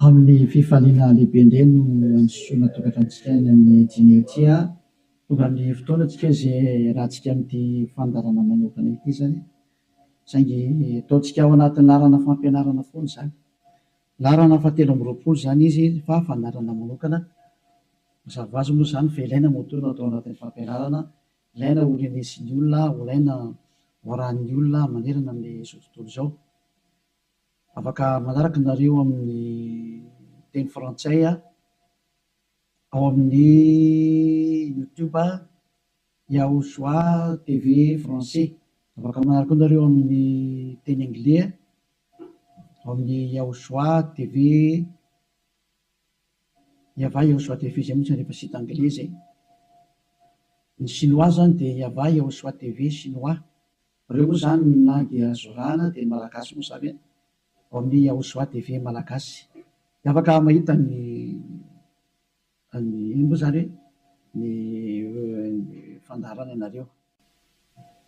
Amin'ny fifaliana lehibe indray no andisoana tokantranontsika any amin'ny dîner ity. Tonga amin'ny fotoana tsika izay iarahantsika amin'ity fandaharana manokana ity izany. Saingy ataontsika ao anatin'ny laharana fampianarana foana izany. Laharana fahatelo amby 20 izany izy fa fandaharana manokana. Mazava ho azy moa izany fa ilaina moa no atao anatin'ny fampianarana. Ilaina ho renesin'ny olona, ho ilaina ho arahan'ny olona manerana amin'izao tontolo izao. Afaka manaraka nareo amin'ny teny frantsay ao amin'ny YouTube Yahushua TV français. Afaka manaraka koa nareo amin'ny teny anglais ao amin'ny Yahushua TV Yava Yahushua TV izay moa tsy rehefa site anglais zay. Ny chinois zany dia Yava Yahushua TV chinois. Ireo moa izany ny langue azo arahana dia ny malagasy moa izany ao amin'ny Yahushua TV malagasy. Dia afaka mahita ny ny ino moa izany hoe ny fandaharana ianareo.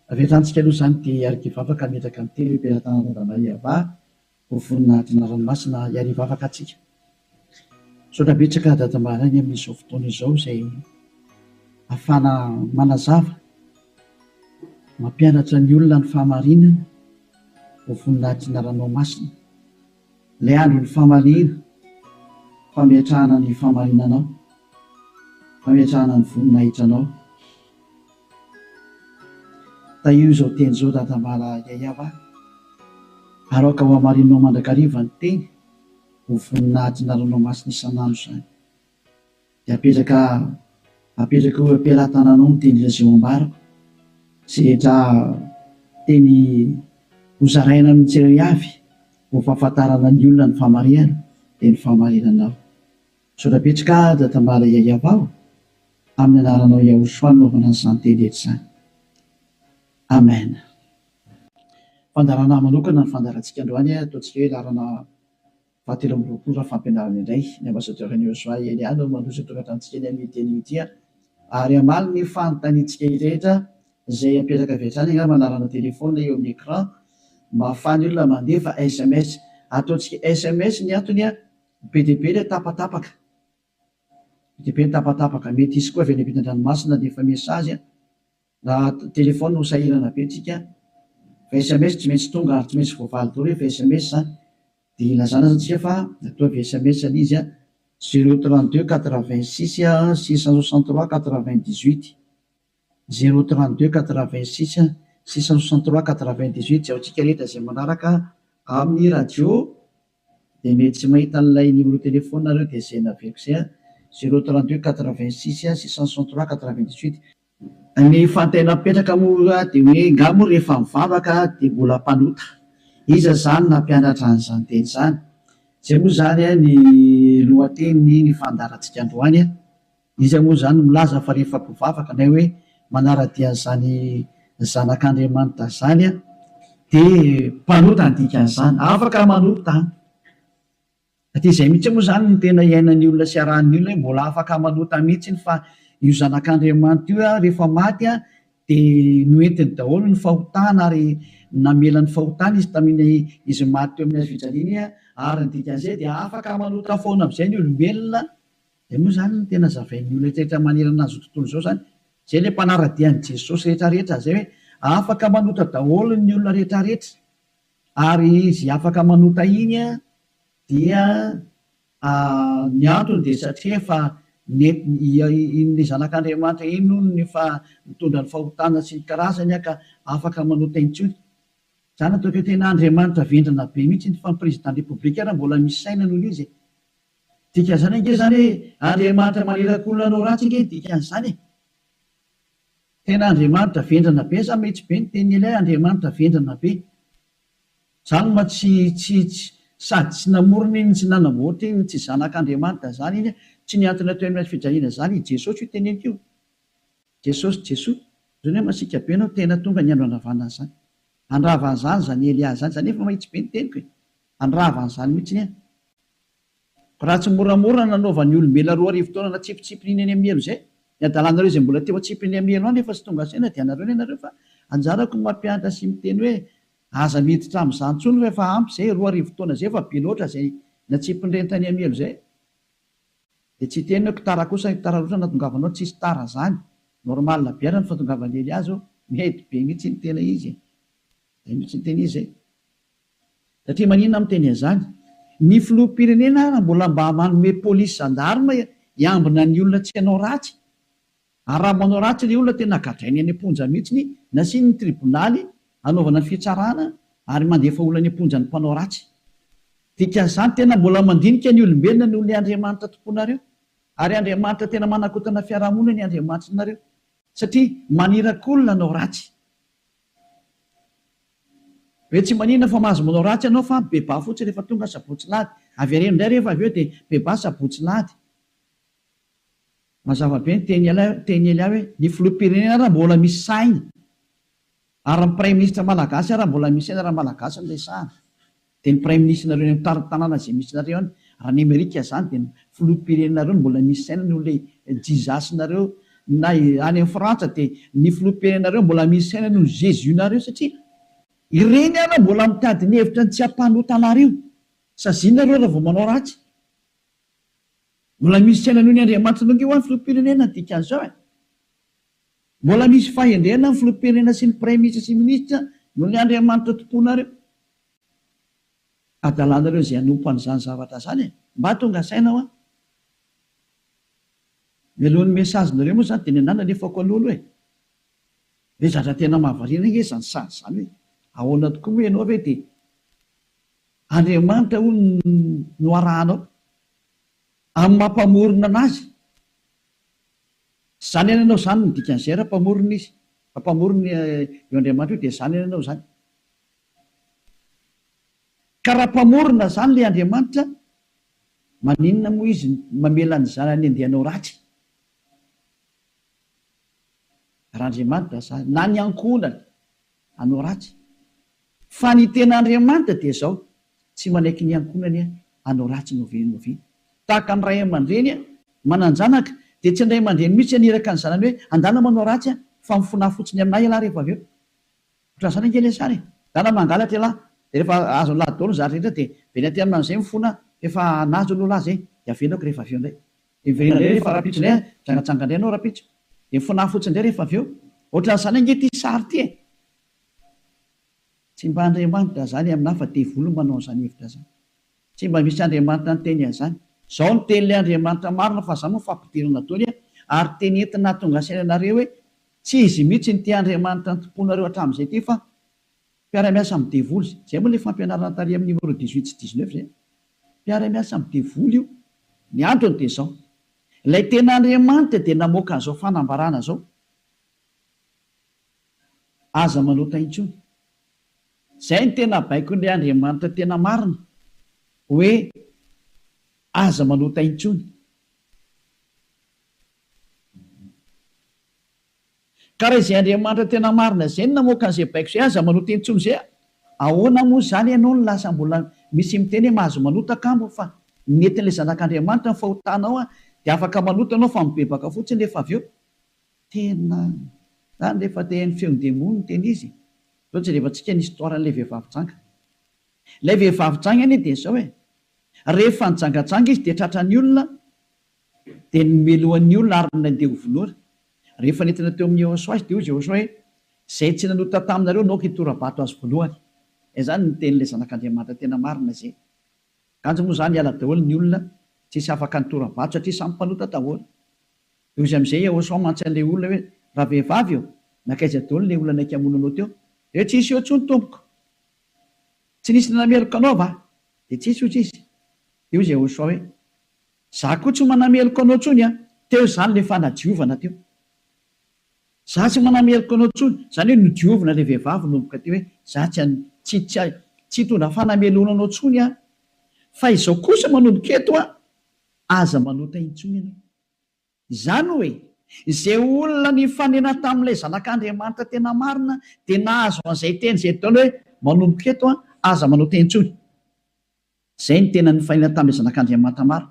Avy hatrany tsika aloha izany dia hiaraka hivavaka hametraka ny teny eo am-pelatanana Yavah ho voninahitry ny anarany masina hiary hivavaka antsika. Misaotra betsaka Dada Maraina amin'izao fotoana izao izay ahafahana manazava, mampianatra ny olona ny fahamarinana ho voninahitry ny anaranao masina. Ilay andron'ny famaliana, fametrahana ny fahamarinanao, fametrahana ny voninahitranao. Tahio izao teny izao Dada Mara Yayava ary aoka ho hamarinao mandrakariva ny teny ho voninahitry ny anaranao masina isan'andro izany. Dia apetraka apetraka eo am-pelatananao ny teny izay ho ambarako sy rehetra teny hozaraina amin'ny tsirairay avy ho fahafantarana ny olona ny fahamarihana dia ny fahamarinanao. Misaotra betsaka Dada Mara Yayava o! Amin'ny anaranao Yahushua no anaovana an'izany teny rehetra izany. Amen. Fandaharana manokana ny fandaharantsika androany, ataontsika hoe laharana fahatelo amby 20 raha fampianarana indray. Ny ambassadeur an'i Yahushua Elia no mandroso eto an-tranontsika eny amin'ny teny ity ary hamaly ny fanontaniantsika rehetra izay apetraka avy hatrany angamba laharana téléphone eo amin'ny écran mba ahafahan'ny olona mandefa SMS. Ataontsika SMS ny antony be dia be ilay tapatapaka. Be dia be ny tapatapaka. Mety hisy koa avy any ampitan-dranomasina handefa message. Raha téléphone ho sahirana be tsika fa SMS tsy maintsy tonga ary tsy maintsy voavaly daholo rehefa SMS zany dia ilazana zany tsika fa ataovy SMS ilay izy 032 86 663 98 032 86 663 98 izay ho antsika rehetra izay manaraka amin'ny radio dia mety tsy mahita an'ilay numéro téléphone nareo dia izay naveriko izay 032 86 663 98. Ny fanontaniana mipetraka moa dia hoe nga moa rehefa mivavaka dia mbola mpanota? Iza izany nampianatra an'izany teny izany? Izay moa izany ny lohatenin'ny ny fandaharantsika androany. Iza moa izany no milaza fa rehefa mpivavaka na hoe manara-dia an'izany zanak'Andriamanitra izany dia mpanota ny dikan'izany? Afaka manota an! Satria izay mihitsy moa izany no tena iainan'ny olona sy arahan'ny olona hoe mbola afaka manota mihitsy fa io zanak'Andriamanitra io rehefa maty dia noentiny daholo ny fahotana ary namela ny fahotana izy tamin'iny izy maty teo amin'ny hazo fijaliana ary ny dikan'izay dia afaka manota foana amin'izay ny olombelona. Izay moa izany no tena zavain'ny olona rehetra manerana an'izao tontolo izao izany. Izay ilay mpanara-dia an'i Jesosy rehetra rehetra izay hoe afaka manota daholo ny olona rehetra rehetra. Ary izy afaka manota iny dia ny antony dia satria efa nentiny iny zanak'Andriamanitra iny hono no efa nitondra ny fahotana sy ny karazany ka afaka manota intsony. Zany ataoko hoe tena Andriamanitra vendrana be mihitsy fa ny président république ary mbola misy saina noho izy e. Dikan'izany ange zany hoe Andriamanitra maniraka olona hanao ratsy ange ny dikan'izany e. Tena Andriamanitra vendrana be za mihitsy be ny tenin'i Elia Andriamanitra vendrana be. Zany ma tsy tsy tsy sady tsy namorona iny tsy nanamboatra iny tsy zanak'Andriamanitra zany iny tsy nihantona teo amin'ny hazo fijaliana zany i Jesosy io teneniko io. Jesosy Jesoa zany hoe masiaka be anao tena tonga ny andro handravana an'izany. Handrava an'izany zany Elia zany zany efa mahitsy be ny teniko e. Handrava an'izany mihitsy an. Raha tsy moramora nanaovan'ny olombelona 2000 taona natsipitsipiny iny any amin'ny helo izay, ny adalanareo izay mbola teo atsipiny amin'ny helo any efa tsy tonga saina dia anareo ny anareo fa anjarako ny mampianatra sy miteny hoe aza miditra amin'izany intsony fa efa ampy izay, 2000 taona izay efa be loatra izay Natsipin'ireny tany amin'ny helo izay. Dia tsy hiteny hoe tara kosa tara loatra nahatongavanao, tsisy tara zany. Normal be ary ny fahatongavan'i Elia zao. Mety be mihitsy ny tena izy e. Zay mihitsy ny tena izy e. Satria maninona aho miteny an'izany? Ny filoham-pirenena ara mbola mba manome polisy gendarme hiambina ny olona tsy hanao ratsy. Ary raha manao ratsy ilay olona tena gadrainy any am-ponja mihitsiny, nasiany ny tribonaly hanaovana ny fitsarana ary mandefa olona any am-ponja ny mpanao ratsy. Dikan'izany tena mbola mandinika ny olombelona noho ilay Andriamanitra tomponareo. Ary Andriamanitra tena manakotana fiarahamonina ny Andriamanitrinareo. Satria maniraka olona hanao ratsy. Hoe tsy maninona fa mahazo manao ratsy ianao fa bebaha fotsiny rehefa tonga sabotsy lahady. Avereno indray rehefa avy eo dia bebaha sabotsy lahady. Mazava be ny teny teny Elia hoe ny filoham-pirenena ara mbola misy saina ary ny praiminisitra malagasy ara mbola misy saina raha malagasy no resahana dia ny praiminisitrinareo any amin'ny tanàna izay misy nareo any raha ny amerika izany dia ny filoham-pirenenareo no mbola misy saina noho ilay Jesus nareo na any amin'ny frantsa dia ny filoham-pirenenareo mbola misy saina noho ny Jesus nareo satria ireny ara mbola mitady ny hevitra ny tsy hampanota anareo saziana nareo raha vao manao ratsy. Mbola misy saina noho ny Andriamanitra ange hoa ny filoham-pirenena ny dikan'izao e! Mbola misy fahendrena ny filoham-pirenena sy ny praiminisitra sy minisitra noho ny Andriamanitra tomponareo. Adalanareo izay hanompo an'izany zavatra izany e! Mba tonga saina hoa. Mialohan'ny message-nareo moa izany dia ny anah nalefako aloha aloha e! Be zatra tena mahavariana ange izany sary izany hoe ahoana tokoa moa ianao ve dia Andriamanitra hono no arahanao amin'ny maha mpamorona anazy. Izany anie ianao izany no dikan'izay raha mpamorona izy. Raha mpamorona io Andriamanitra io dia izany anie ianao izany. Ka raha mpamorona izany ilay Andriamanitra, maninona moa izy mamela ny zanany handeha hanao ratsy? Raha Andriamanitra izany, na ny ankohonany hanao ratsy. Fa ny tena Andriamanitra dia izao, tsy manaiky ny ankohonany hanao ratsy n'oviana n'oviana. Tahaka ny ray aman-dreny manan-janaka, dia tsy ny ray aman-dreny mihitsy haniraka ny zanany hoe, andana manao ratsy fa mifonaha fotsiny aminay ialahy rehefa avy eo. Ohatran'izany ange ilay sary e! Ndana mangalatra ialahy, dia rehefa azon'ilahy daholo ny zavatra rehetra dia miverina aty aminy amin'izay mifona fa efa nahazo aloha lahy izay, dia avelako rehefa avy eo indray. Dia miverina indray rehefa rahampitso indray an, mijangajanga indray ianao rahampitso. Dia mifonaha fotsiny indray rehefa avy eo. Ohatran'izany ange ity sary ity e! Tsy mba Andriamanitra izany aminà fa devoly no manao an'izany hevitra izany. Tsy mba misy Andriamanitra niteny an'izany. Izao no tenin'ilay Andriamanitra marina fa izany moa fampidirana daholo an, ary teny entina hahatonga saina anareo hoe tsy izy mihitsy no ity Andriamanitra nitompoanareo hatramin'izay ity fa mpiara-miasa amin'ny devoly. Izay moa ilay fampianarana tary amin'ny numéro 18 sy 19 izay. Mpiara-miasa amin'ny devoly io. Ny antony dia izao. Ilay tena Andriamanitra dia namoaka an'izao fanambarana izao. Aza manota intsony. Izay no tena baikon'ilay Andriamanitra tena marina, hoe aza manota intsony. Ka raha izay Andriamanitra tena marina izay no namoaka an'izay baiko izay, aza manota intsony izay, ahoana moa izany ianao no lasa mbola misy miteny hoe mahazo manota kamo fa nentin'ilay zanak'Andriamanitra ny fahotanao dia afaka manota ianao fa mibebaka fotsiny rehefa avy eo. Tena zany rehefa te haino feon-demony ny tena izy e! Zao jerevantsika ny histoire an'ilay vehivavy janga. Ilay vehivavy janga anie dia zao e! Rehefa nijangajanga izy dia tratran'ny olona dia nomelohan'ny olona ary nandeha ho vonoina. Rehefa nentina teo amin'i Yehosua izy dia hoy Yehosua hoe, Izay tsy nanota taminareo no aoka hitora-bato azy voalohany. Izany no tenin'ilay Zanak'Andriamanitra tena marina izay. Kanjo moa izany hiala daholo ny olona, tsisy afaka nitora-bato satria samy mpanota daholo. Dia hoy izy amin'izay Yehosua mantsy an'ilay olona hoe, Ravehivavy ô, nankaiza daholo ilay olona naika hamono anao teo? Dia hoe, Tsisy eo intsony, tompoko. Tsy nisy nanameloka anao va? Dia tsisy, hoy izy. Dia hoy Yehosua hoe, Za koa tsy manameloka anao intsony an! Teo izany ilay fanadiovana teo. Za tsy manameloka anao intsony. Izany hoe nodiovina ilay vehivavy nomboka teo hoe, za tsy an, tsy, tsy, tsy hitondra fanamelohana anao intsony aho. Fa izao kosa manomboka eto an, aza manota intsony ianao. Izany hoe, izay olona nifanena tamin'ilay Zanak'Andriamanitra tena marina dia nahazo an'izay teny izay daholo hoe, manomboka eto an, aza manota intsony. Izay no tena nifanena tamin'ilay Zanak'Andriamanitra marina.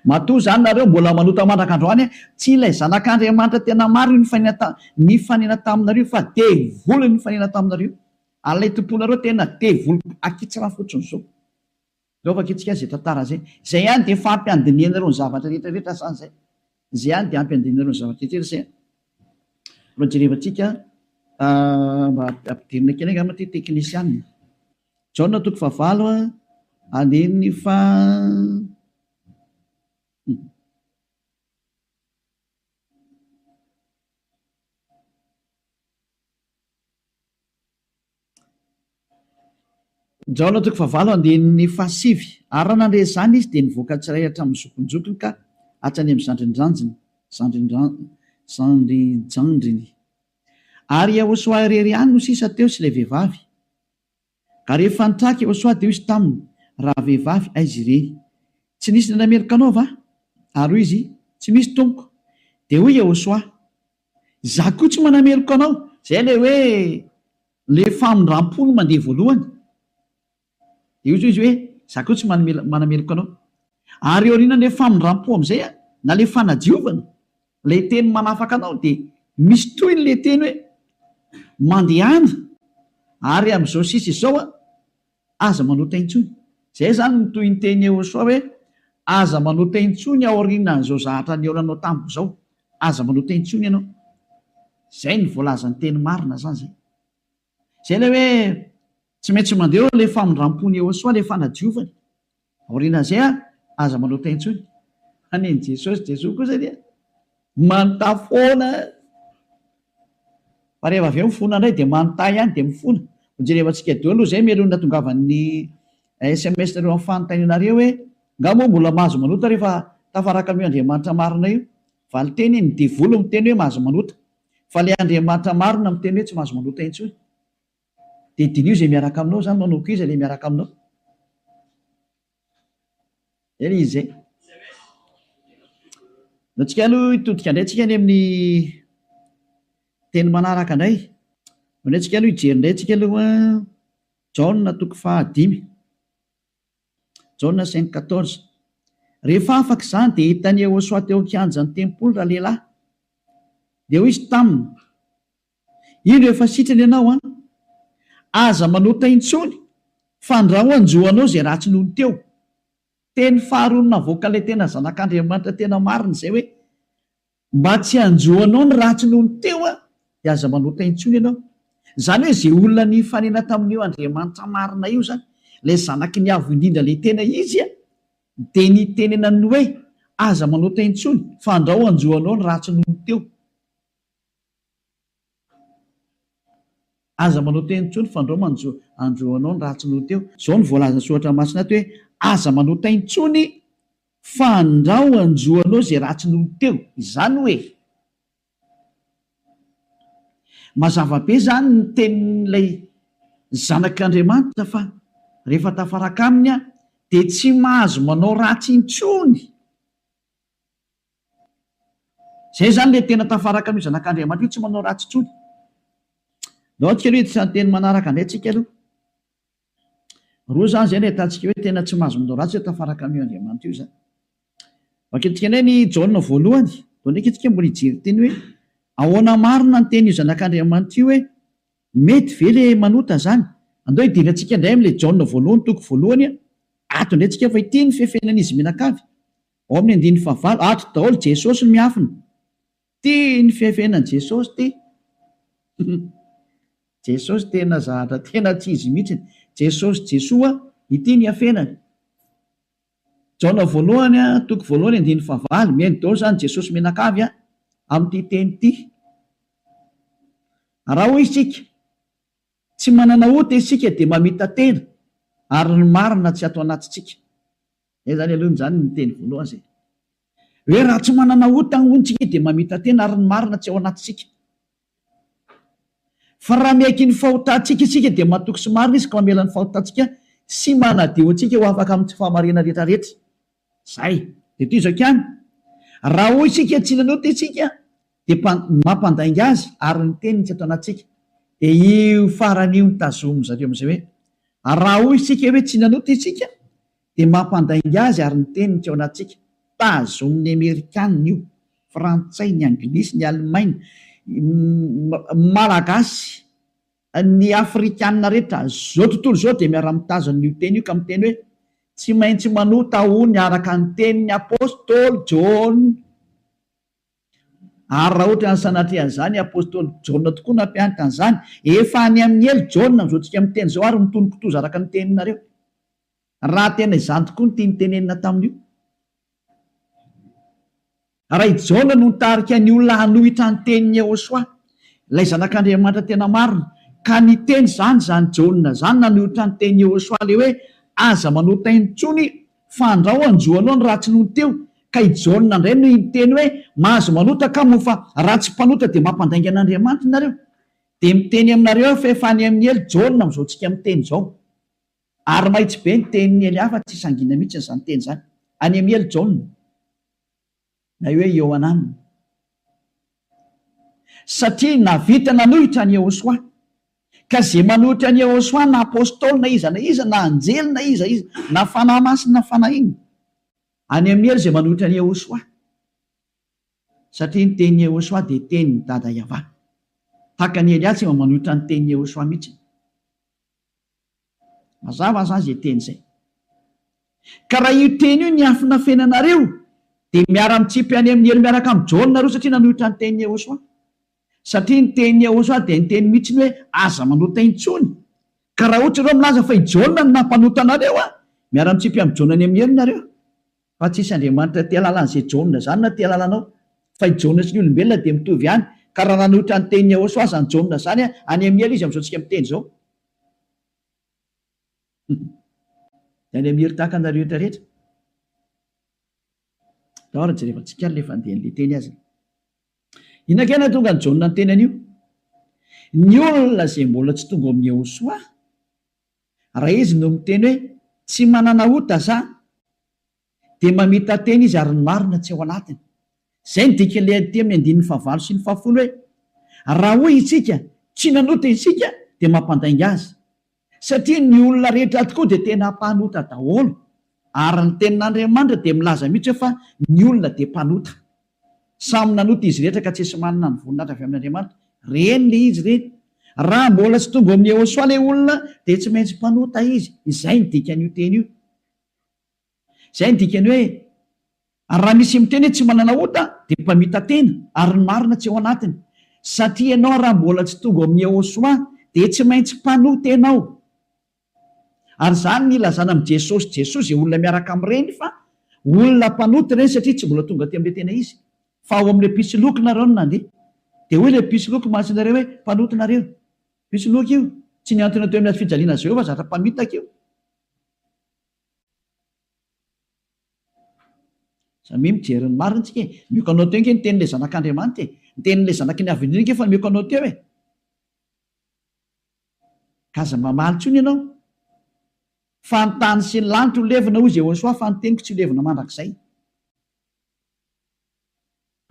Matoa izany nareo mbola manota mandraka androany, tsy ilay Zanak'Andriamanitra tena marina io nifanena ta, nifanena taminareo fa devoly nifanena taminareo. Ary ilay tomponareo tena devoly akitsirano fotsiny izao. Ndao vakintsika izay tantara izay. Izay ihany dia efa ampy handinihanareo ny zavatra rehetra rehetra izany izay. Izay ihany dia ampy handinihanareo ny zavatra rehetra rehetra izay. Mba jerevantsika mba ampidirina kely angamba ity teknisianina. Jaona toko fahavalo andininy faha. Jaona toko fahavalo andininy fahasivy, Ary raha nandre izany izy, dia nivoaka tsirairay hatramin'ny zokinjokiny ka hatrany amin'ny zandrindrandriny, zandrinjandriny. Ary Iehôsoa irery ihany no sisa teo sy ilay vehivavy. Ka rehefa nitraka Iehôsoa, dia hoy izy taminy, Ravehivavy, aiza ireny? Tsy nisy nanameloka anao va? Ary hoy izy, Tsy misy, tompoko. Dia hoy Iehôsoa, Izaho koa tsy manameloka anao. Izay ilay hoe ilay famindram-po no mandeha voalohany. Dia hoy izy hoe, Izaho koa tsy manameloka anao. Ary aorianan'ilay famindram-po amin'izay, na ilay fanadiovana, ilay teny manafaka anao, dia misy tohiny ilay teny hoe, Mandehana, ary amin'izao sisa izao Aza manota intsony. Zay izany ny tohinteny Yehosua hoe, Aza manota intsony aorianan'izao zahatra nihaonanao tamiko izao. Aza manota intsony ianao. Zay ny voalazan'ny teny marina zany zay. Zay ilay hoe tsy maintsy mandeha eo ilay famindrampon'i Yehosua, ilay fanadiovany. Aorianan'izay an, aza manota intsony. Fa nen'i Jesosy, Jesoa kosa dia manontà foana. Fa rehefa avy eo mifona indray dia manontà ihany dia mifona. Hojerevantsika daholo aloha izay mialoha ny nahatongavan'ny sms nareo amin'ny fanontanianareo hoe, nga moa mbola mahazo manota rehefa tafaraka amin'io Andriamanitra marina io? Valinteny, ny devoly miteny hoe mahazo manota. Fa ilay Andriamanitra marina miteny hoe tsy mahazo manota intsony. Dia diniho izay miaraka aminao izany, manomboka iza ilay miaraka aminao? Zay ilay izy zay. Ndao tsika aloha hitodika indray tsika any amin'ny teny manaraka indray. Ndao indray tsika aloha hijery indray tsika aloha Jaona toko fahadimy. Jaona cinq quatorze. Rehefa afaka izany dia hitan'i Yehosua teo an-kianjan'ny tempoly ralehilahy. Dia hoy izy taminy, Indro efa sitrana ianao an! Aza manota intsony fandrao hanjo anao izay ratsy nony teo. Teny faharoa navoakan'ilay tena zanak'Andriamanitra tena marina izay hoe, mba tsy hanjo anao ny ratsy nony teo an, dia aza manota intsony ianao. Izany hoe izay olona nifanena tamin'io Andriamanitra marina io izany, ilay zanaky ny Avo Indrindra ilay tena izy an, dia nitenenany hoe, aza manota intsony fandrao hanjo anao ny ratsy nony teo. Aza manao teny intsony fandrao manjo andro anao ny ratsy noho teo. Zao no voalazan'ny soratra masina ato hoe aza manota intsony fandrao anjo anao izay ratsy noho teo. Izany hoe mazava be izany ny tenin'ilay zanak'Andriamanitra fa rehefa tafaraka aminy aho dia tsy mahazo manao ratsy intsony. Zay zany le tena tafaraka amin'io zanak'Andriamanitra io tsy manao ratsy intsony. Ndao antsika aloha hiditra ny teny manaraka indray tsika aloha. Roa zany zay no ahitantsika hoe tena tsy mahazo manao ratsy hoe tafaraka amin'io Andriamanitra io zany. Vakintsika indray ny Jaona voalohany. Ndao ndraiky tsika mbola hijery teny hoe ahoana marina ny tenin'io zanak'Andriamanitra io hoe mety ve le manota zany? Andao hidirantsika indray amin'ilay Jaona voalohany toko voalohany ato indray tsika fa ity ny fefenan'izy mianakavy. Ao amin'ny andininy fahavalo, ato daholo Jesosy no miafina. Ty ny fiafenan'i Jesosy ty. Jesosy tena zahatra tena tsy izy mihitsy. Jesosy Jesoa, ity ny iafenany. Jaona voalohany, toko voalohany andininy fahavalo, mihaino daholo izany Jesosy mianakavy amin'ity teny ity. Raha hoy isika, tsy manana ota isika dia mamita-tena ary ny marina tsy ato anatintsika. Zay zany aloha zany ny teny voalohany zay. Hoe raha tsy manana ota hono tsika dia mamita-tena ary ny marina tsy ao anatintsika. Fa raha miaiky ny fahotantsika isika dia matoky sy marina izy ka mamela ny fahotantsika sy manadio antsika ho afaka amin'ny tsy fahamarinana rehetra rehetra. Zay. Dia toy izao ihany. Raha hoy isika tsy nanota isika dia mampandainga azy ary ny teniny tsy ato anatintsika. Dia io farany io no tazomin-dry zareo amin'izay hoe raha hoy isika hoe tsy nanota isika dia mampandainga azy ary ny teniny tsy ao anatintsika. Tazomin'ny Amerikanina io, Frantsay, ny Anglisy, ny Alemaina, Malagasy, ny Afrikanina rehetra, zao tontolo izao dia miara-mitazona io teny io ka miteny hoe. Tsy maintsy manota hono araka ny tenin'ny apostoly Jaona. Ary raha ohatra ny sanatria an'izany, apostoly Jaona tokoa nampianatra an'izany. Efa any amin'ny helo Jaona amin'izao tsika miteny izao ary mitono kitoza araka ny teninareo. Raha tena izany tokoa no tiany tenenina tamin'io. Raha i Jaona no nitarika ny olona hanohitra ny tenin'i Yehosua, ilay Zanak'Andriamanitra tena marina, ka niteny izany izany Jaona izany nanohitra ny tenin'i Yehosua ilay hoe aza manota intsony fa andrao hanjo anao ny ratsy nony teo, ka i Jaona indray no niteny hoe mahazo manota ka moa fa raha tsy mpanota dia mampandainga an'Andriamanitra nareo. Dia miteny aminareo aho fa efa any amin'ny helo Jaona amin'izao tsika miteny izao. Ary mahitsy be ny tenin'i Elia fa tsy sangiana mihitsy izany teny izany. Any amin'ny helo Jaona. Na hoe Iohanana. Satria nahavita nanohitra an'i Yehosua. Ka izay manohitra an'i Yehosua na apostoly na iza na iza na anjely na iza iza na fanahy masina na fanahy inona. Any amin'ny helo izay manohitra an'i Yehosua. Satria ny tenin'i Yehosua dia tenin'i Dada Yavah. Tahaka an'i Elia tsy mba manohitra ny tenin'i Yehosua mihitsy. Mazava zany zay teny zay. Ka raha io teny io niafinafenanareo dia miara-mitsipy any amin'ny helo miaraka amin'i Jaona nareo satria nanohitra ny tenin'i Yehosua. Satria ny tenin'i Yehosua dia niteny mihitsy ny hoe aza manota intsony. Ka raha ohatra ireo milaza fa i Jaona no nampanota anareo an, miara-mitsipy amin'i Jaona any amin'ny helo nareo. Fa tsisy Andriamanitra te halala an'izay Jaona izany na te halala anao. Fa i Jaona sy ny olombelona dia mitovy ihany. Ka raha nanohitra ny tenin'i Yehosua izany Jaona izany an, any amin'ny helo izy amin'izao tsika miteny izao. Dia any amin'ny helo tahaka anareo rehetra rehetra. Ndao ary jerevantsika ary ilay fandehan'ilay teny aza. Inona kay nahatonga an'i Jaona niteny an'io? Ny olona izay mbola tsy tonga ao amin'i Yehosua, raha izy no miteny hoe tsy manana ota za, dia mamita-tena izy ary ny marina tsy ao anatiny. Izay no dikan'ilay aty amin'ny andininy fahavalo sy ny fahafolo hoe, Raha hoy isika, tsy nanota isika, dia mampandainga azy. Satria ny olona rehetra tokoa dia tena mpanota daholo. Ary ny tenin'Andriamanitra dia milaza mihitsy hoe fa ny olona dia mpanota. Samy nanota izy rehetra ka tsisy manana ny voninahitra avy amin'Andriamanitra. Reny ilay izy ireny. Raha mbola tsy tonga ao amin'i Yehosua ilay olona dia tsy maintsy mpanota izy. Izay no dikan'io teny io. Izay no dikany hoe, ary raha misy miteny hoe tsy manana ota dia mpamita-tena ary ny marina tsy ao anatiny. Satria ianao raha mbola tsy tonga ao amin'i Yehosua dia tsy maintsy mpanota ianao. Ary izany no ilazana amin'i Jesosy Jesoa izay olona miaraka amin'ireny fa olona mpanota ireny satria tsy mbola tonga aty amin'ilay tena izy. Fa ao amin'ilay mpisoloky nareo no nandeha. Dia hoy ilay mpisoloky mantsy nareo hoe mpanota nareo. Mpisoloky io. Tsy nihantona teo amin'ny hazo fijaliana azy ireo fa zatra mpamitaka io. Samia mijery ny marina tsika e! Omeko anao teo ange ny tenin'ilay zanak'Andriamanitra e! Ny tenin'ilay zanaky ny Avo Indrindra ange efa nomeko anao teo e! Ka aza mamaly intsony ianao. Fa ny tany sy ny lanitra ho levona hoy Jehosoa fa ny teniko tsy ho levona mandrakizay.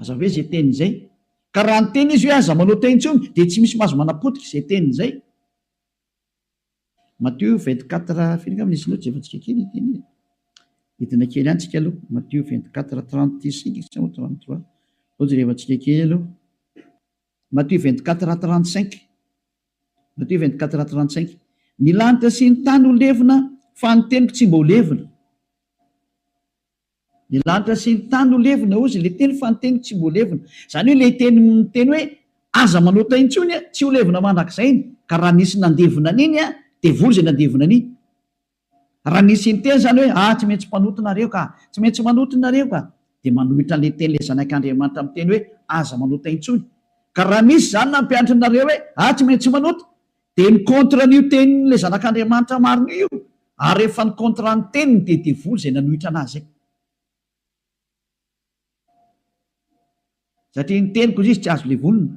Aza hoe izay teniny izay. Ka raha niteny izy hoe aza manao teny intsony dia tsy misy mahazo manapotika izay teniny izay. Matio 24 firy angamba nisy loatra jerevantsika kely ity anie. Hidina kely ihany tsika aloha. Matio 24 35 sa 33. Zao jerevantsika kely aloha. Matio 24 35. Matio 24 35. Ny lanitra sy ny tany ho levona fa ny teniko tsy mba ho levona. Ny lanitra sy ny tany ho levona hozy ilay teny fa ny teniko tsy mba ho levona. Izany hoe ilay teny miteny hoe aza manota intsony tsy ho levona mandrakizay iny. Ka raha nisy nandevona an'iny devoly izay nandevona an'iny. Raha nisy niteny izany hoe ah tsy maintsy mpanota nareo ka, tsy maintsy manota nareo ka, dia manohitra an'ilay teny ilay zanak'Andriamanitra miteny hoe aza manota intsony. Ka raha misy izany nampianatra anareo hoe ah tsy maintsy manota, Dia ni-contre an'io tenin'ilay zanak'Andriamanitra marina io io, ary rehefa ni-contre ny teniny dia devoly izay nanohitra an'azy izay. Satria ny teniko izy tsy azo levonina.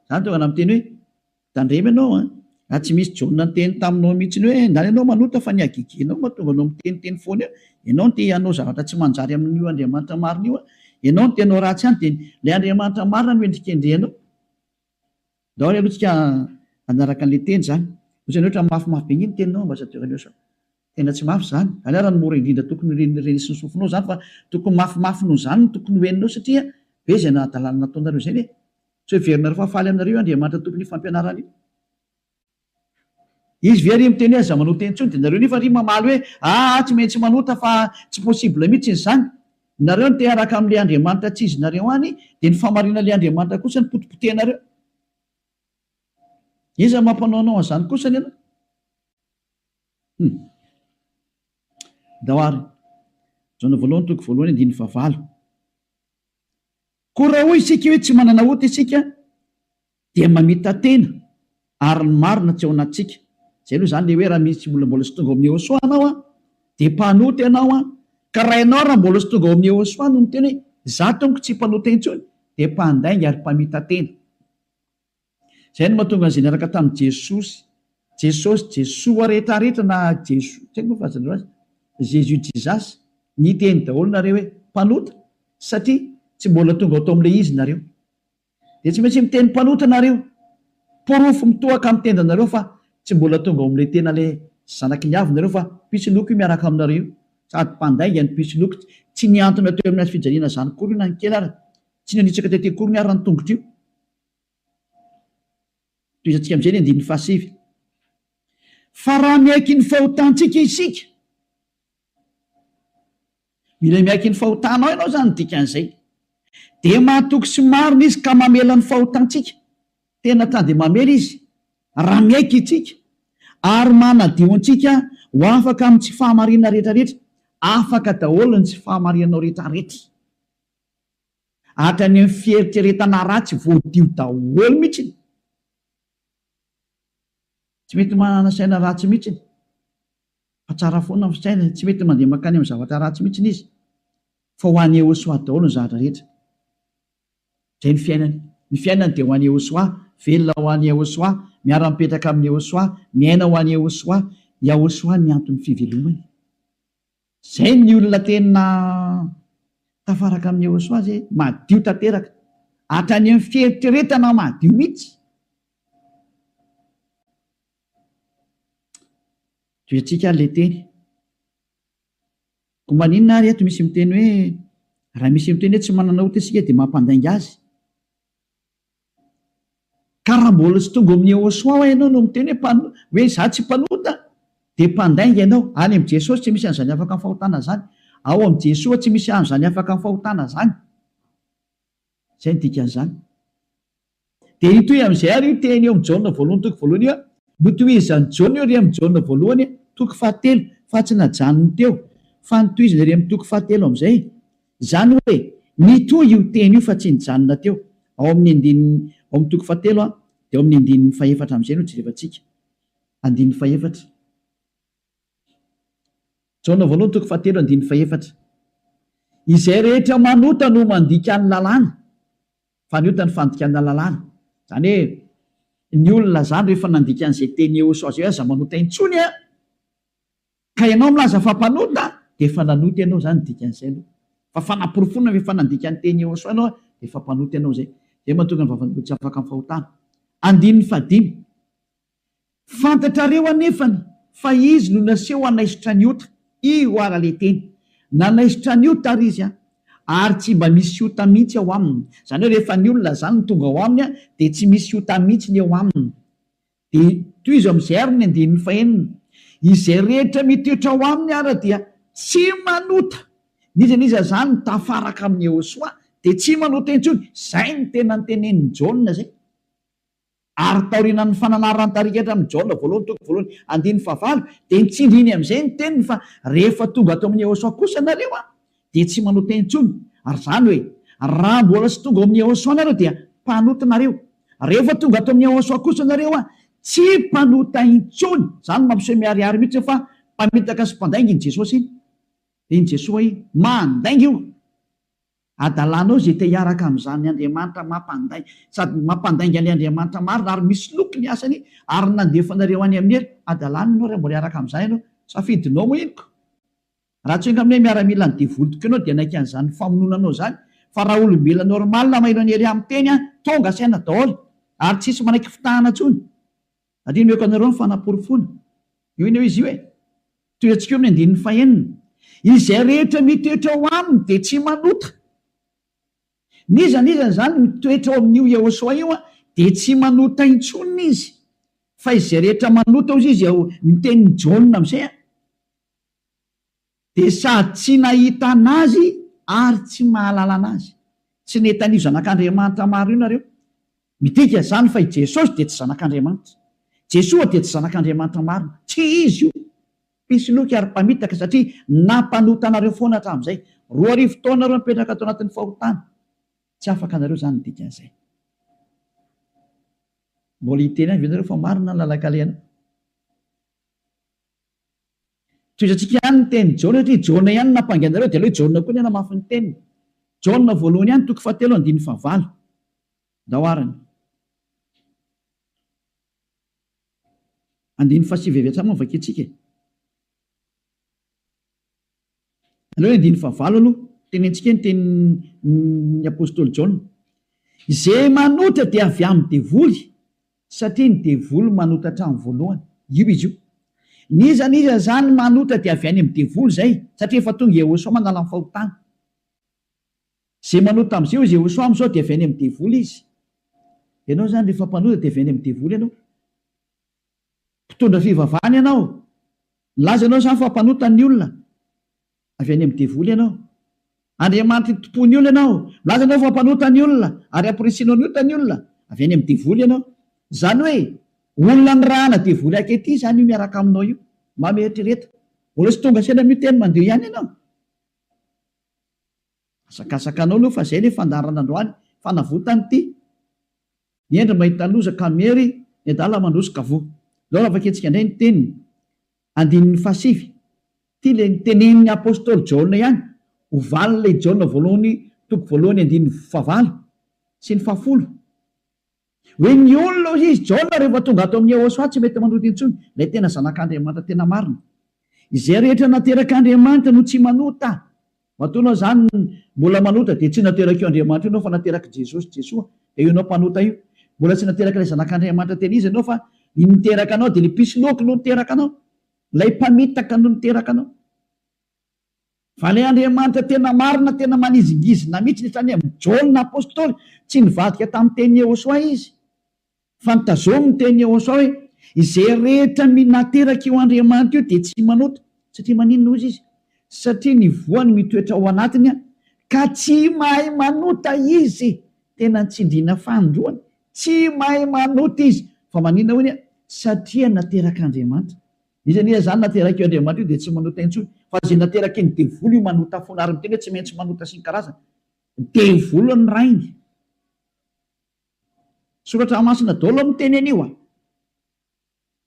Izany tonga na miteny hoe, tandremo ianao an, raha tsy misy Jaona niteny taminao mihitsy hoe ndany ianao manota fa ny hagegenao mahatonga anao miteniteny foana eo, ianao no te hanao zavatra tsy manjary amin'io Andriamanitra marina io an, ianao no te hanao ratsy any dia ilay Andriamanitra marina no endrikendrehanao. Ndao ary aloha tsika hanaraka an'ilay teny izany. Ohatrany ohatra mafimafy be nge ny teninao ambassadeur Léo Tena tsy mafy izany. Izany ary no mora indrindra tokony ho renesin'ny sofinao izany fa tokony mafimafy noho izany no tokony ho henonao satria be izay hadalana nataonareo izay ve? Tsy heverinareo fa faly aminareo io Andriamanitra tompon'io fampianarana io? Izy ve ary miteny hoe aza manota intsony dia nareo nefa ary mamaly hoe aa tsy maintsy manota fa tsy possible mihitsy izany. Nareo no te hiaraka amin'ilay Andriamanitra tsy izy nareo any dia ny fahamarinan'ilay Andriamanitra kosa no potipotehinareo. Iza mampanao anao an'izany kosany ianao? Hum. Ndao ary. Jaona voalohany toko voalohany andininy fahavalo. Koa raha hoy isika hoe tsy manana ota isika dia mamita-tena ary ny marina tsy ao anatintsika. Izay aloha izany ilay hoe raha misy olona mbola tsy tonga ao amin'i Yehosua anao an, dia mpanota ianao an, ka raha ianao raha mbola tsy tonga ao amin'i Yehosua no miteny hoe izaho tompoko tsy mpanota intsony dia mpandainga ary mpamita-tena. Izay no mahatonga an'izay niaraka tamin'i Jesosy, Jesosy, Jesoa rehetrarehetra na Jeso, tsy haiko moa filazanareo azy, Jésus Jesus, niteny daholo nareo hoe mpanota satria tsy mbola tonga ao tao amin'ilay izy nareo. Dia tsy maintsy miteny mpanota nareo. Porofo mitohaka amin'ny tendanareo fa tsy mbola tonga ao amin'ilay tena ilay zanaky ny avo nareo fa mpisoloky io miaraka aminareo io. Sady mpandainga ny mpisoloky, tsy nihantona teo amin'ny hazofijaliana izany akory io na ny kely ara, tsy nanitsaka tety akoriny ara ny tongotra io. Tohizantsika amin'izay ny andininy fahasivy. Fa raha miaiky ny fahotantsika isika, mila miaiky ny fahotanao ianao izany ny dikan'izay, dia mahatoky sy marina Izy ka mamela ny fahotantsika. Tena ta dia mamela Izy raha miaiky isika, ary manadio antsika ho afaka amin'ny tsy fahamarinana rehetrarehetra. Afaka daholo ny tsy fahamarinanao rehetrarehetra. Hatrany amin'ny fieritreretana ratsy voadio daholo mihitsy. Tsy mety manana saina ratsy mihitsy fa tsara foana ny fisainany, tsy mety mandeha mankany amin'ny zavatra ratsy mihitsy izy fa ho an'i Yehosua daholo ny zavatra rehetra. Izay ny fiainany. Ny fiainany dia ho an'i Yehosua, velona ho an'i Yehosua, miara-mipetraka amin'i Yehosua, miaina ho an'i Yehosua. Yahosua ny anton'ny fivelomany. Zay ny olona tena tafaraka amin'i Yehosua zay, madio tanteraka. Hatrany amin'ny fieritreretana madio mihitsy. Tohiantsika ary ilay teny. Koa maninona ary eto misy miteny hoe raha misy miteny hoe tsy manana ota isika dia mampandainga azy. Ka raha mbola tsy tonga ao amin'i Yehosua hoa ianao no miteny hoe mpano, hoe izaho tsy mpanota, dia mpandainga ianao. Any amin'i Jesosy tsy misy an'izany afaka amin'ny fahotana izany. Ao amin'i Jesoa tsy misy an'izany afaka amin'ny fahotana izany. Izay no dikan'izany. Dia hitohy amin'izay ary io teny eo amin'i Jaona voalohany toko voalohany io. Notohizan'i Jaona io ery amin'i Jaona voalohany toko fahatelo, fa tsy najanony teo, fa notohizany ery amin'ny toko fahatelo amin'izay. Izany hoe, nitohy io teny io fa tsy nijanona teo. Ao amin'ny andininy, ao amin'ny toko fahatelo dia ao amin'ny andininy fahefatra amin'izay no jerevantsika. Andininy fahefatra. Jaona voalohany toko fahatelo andininy fahefatra. Izay rehetra manota no mandika ny lalàna, fa ny ota ny fandikana lalàna. Izany hoe, ny olona izany rehefa nandika an'izay teny Yehosua izay hoe aza manota intsony an! Ka ianao milaza fa mpanota dia efa nanota ianao izany ny dikan'izay aloha. Fa fanaporofoana fa efa nandika ny teny Yehosua ianao dia efa mpanota ianao izay. Izay mahatonga ny vavan'olona tsy afaka amin'ny fahotana. Andininy fahadimy. Fantatrareo anefany fa izy no naseho hanaisotra ny ota. Io ara le teny. Nanaisotra ny ota ary izy an. Ary tsy mba misy ota mihitsy ao aminy. Izany hoe rehefa ny olona izany no tonga ao aminy an, dia tsy misy ota mihitsy ny eo aminy. Dia tohizo amin'izay ary ny andininy fahenina, Izay rehetra mitoetra ao aminy ara dia tsy manota. N'iza n'iza izany mitafaraka amin'i Yehosua dia tsy manota intsony. Izay no tena notenenin'i Jaona izay. Ary taorianan'ny fananaran'ny tarigetra amin'i Jaona voalohany toko voalohany andininy fahavalo dia nitsindriny amin'izay ny teniny fa rehefa tonga ato amin'i Yehosua kosa nareo an, dia tsy manota intsony. Ary izany hoe, raha mbola tsy tonga ao amin'i Yehosua nareo dia mpanota nareo. Rehefa tonga ato amin'i Yehosua kosa nareo an, tsy mpanota intsony. Izany no mampiseho miharihary mihitsy fa mpamitaka sy mpandainga iny Jesosy iny. Iny Jesoa iny. Mandainga io. Adalanao izay te hiaraka amin'izany Andriamanitra mampandainga, sady mampandainga an'ilay Andriamanitra marina ary misoloky ny asany ary nandefa anareo any amin'ny helo. Adalana ianao raha mbola hiaraka amin'izany ianao. Safidinao moa iny ko. Raha tsy enga aminay miaramila ny devoly tokoa ianao dia hanaiky an'izany famonoana anao izany fa raha olombelona normal maheno an'i Elia miteny an, tonga saina daholo ary tsisy manaiky fitahana intsony. Satria omeko anareo ny fanaporofoana. Io anie izy io e. Tohiantsika eo amin'ny andininy fahenina. Izay rehetra mitoetra ao aminy dia tsy manota. N'iza n'iza izany mitoetra ao amin'io Yehosua io dia tsy manota intsony izy. Fa izay rehetra manota hozy izy ao ny tenin'i Jaona amin'izay an, dia sady tsy nahita an'Azy ary tsy mahalala an'Azy. Tsy nahita an'io Zanak'Andriamanitra maro io nareo. Midika izany fa i Jesosy dia tsy Zanak'Andriamanitra. Jesoa dia tsy Zanak'Andriamanitra marina. Tsy Izy io. Mpisoloky ary mpamitaka satria nampanota anareo foana hatramin'izay. 2000 taona nareo nipetraka tao anatin'ny fahotana. Tsy afaka anareo izany ny dikan'izay. Mbola hiteny ihany ve nareo fa marina ny lalan-kalehanao? Tohizantsika ihany ny tenin'i Jaona satria Jaona ihany no nampangy anareo dia aleo i Jaona koa ny hanamafy ny teniny. Jaona voalohany ihany toko fahatelo andininy fahavalo. Ndao arany. Andininy fahasivy avy hatrany moa no vakintsika e. Aleo ny andininy fahavalo aloha, tenentsika ny tenin'ny apostoly Jaona. Izay manota dia avy amin'ny devoly, satria ny devoly manota hatramin'ny voalohany. Io izy io. N'iza n'iza izany manota dia avy any amin'ny devoly izay, satria efa tonga Yehosua manala ny fahotana. Izay manota amin'izay hoy Yehosua amin'izao dia avy any amin'ny devoly izy. Ianao izany rehefa mpanota dia avy any amin'ny devoly ianao. Mpitondra fivavahana ianao. Milaza ianao izany fa mpanota ny olona. Avy any amin'ny devoly ianao. Andriamanitry ny tompon'ny olona ianao. Milaza ianao fa mpanota ny olona ary amporisihinao ny ota ny olona. Avy any amin'ny devoly ianao. Izany hoe olona nirahana devoly akety izany io miaraka aminao io. Mba mieritrereta. Mbola tsy tonga saina amin'io teny mandeha ihany ianao. Asakasaka anao aloha fa izay ilay fandaharana androany. Fanavotana ity. Ny hendry mahita loza ka miery, ny adala mandroso ka voa. Izao raha vakintsika indray ny teniny, andininy fahasivy, ity ilay notenenin'ny apostoly Jaona ihany, ho valin'ilay Jaona voalohany toko voalohany andininy fahavalo sy ny fahafolo, hoe ny olona hoy izy, Jaona rehefa tonga ato amin'i Yehosua tsy mety manota intsony, ilay tena zanak'Andriamanitra tena marina. Izay rehetra naterak'Andriamanitra no tsy manota. Matoa anao izany mbola manota dia tsy naterak'io Andriamanitra io ianao fa naterak'i Jesosy, Jesoa, dia io ianao mpanota io. Mbola tsy naterak'ilay Zanak'Andriamanitra tena izy ianao fa ny niteraka anao dia ilay mpisoloky no niteraka anao. Ilay mpamitaka no niteraka anao. Fa ilay Andriamanitra tena marina, tena manizingizina mihitsy hatrany amin'i Jaona Apostoly, tsy nivadika tamin'ny tenin'i Yehosua izy. Fa notazominy ny tenin'i Yehosua hoe, Izay rehetra nateraka io Andriamanitra io dia tsy manota. Satria maninona hozy izy? Satria ny voany mitoetra ao anatiny ka tsy mahay manota izy. Tena nitsindriana fanindroany. Tsy mahay manota izy. Fa maninona hoy? Satria naterak'Andriamanitra. Iza anie izany naterak'io Andriamanitra io dia tsy manota intsony. Fa izay nateraky ny devoly io manota foana ary miteny hoe tsy maintsy manota sy ny karazany. Devoly ny rainy. Soratra masina daholo miteny an'io a!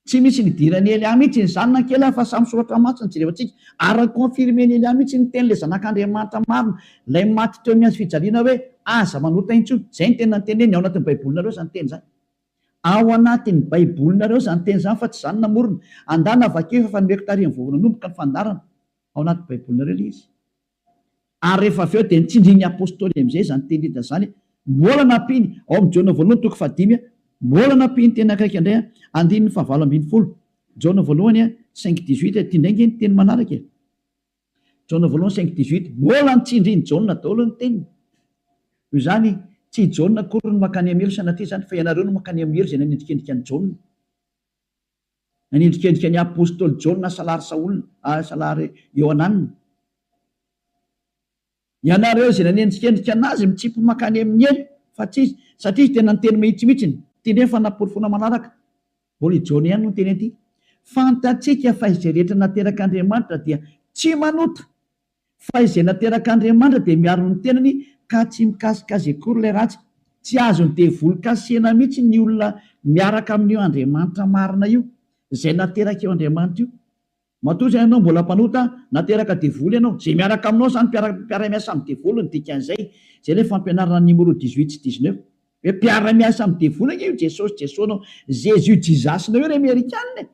Tsy misy nidiran'i Elia mihitsy izany na kely fa samy soratra masina jerevantsika ary ni-confirmer-n'i Elia mihitsy ny tenin'ilay zanak'Andriamanitra marina ilay maty teo amin'ny hazo fijaliana hoe aza manota intsony. Izay no tena niteneniny ao anatin'ny baibolinareo izany teny izany. Ao anatin'ny baibolinareo izany teny izany fa tsy izaho no namorona. Andana vakio efa nomeko tarihin'ny vao nanomboka ny fandaharana. Ao anaty baibolinareo ilay izy. Ary rehefa avy eo dia nitsindrin'ny Apostoly amin'izay izany teny rehetra izany, mbola nampiany, ao amin'ny Jaona voalohany toko fahadimy, mbola nampiany teny akaiky indray, andininy fahavalo ambinifolo, Jaona voalohany cinq dix-huit, ity indray ange ny teny manaraka e, Jaona voalohany cinq dix-huit, mbola nitsindrin'i Jaona daholo ny teniny. Noho izany, tsy i Jaona akory no mankany amin'ny helo sanatria izany, fa ianareo no mankany amin'ny helo izay nanendrikendrika an'i Jaona. Nanendrikendrika ny apostoly Jaona salary Saola, salary Iohanana. Ianareo izay nanendrikendrika anazy mitsipy mankany amin'ny helo fa tsy izy, satria izy tena niteny mahitsy mihitsiny. Ity indray ny fanaporofoana manaraka. Mbola i Jaona ihany no niteny an'ity. Fantatsika fa izay rehetra naterak'Andriamanitra dia tsy manota. Fa izay naterak'Andriamanitra dia miaro ny tenany ka tsy mikasika azy akory ilay ratsy. Tsy azon'ny devoly kasihina mihitsy ny olona miaraka amin'io Andriamanitra marina io, izay naterak'io Andriamanitra io. Matoa izany ianao mbola mpanota, nateraka devoly ianao. Izay miaraka aminao izany mpiara-miasa amin'ny devoly ny dikan'izay. Izay ilay fampianarana numéro dix-huit sy dix-neuf. Hoe mpiara-miasa amin'ny devoly ange io Jesosy Jesoa-nao, Jésus Jesus-nao io ry Amerikana e!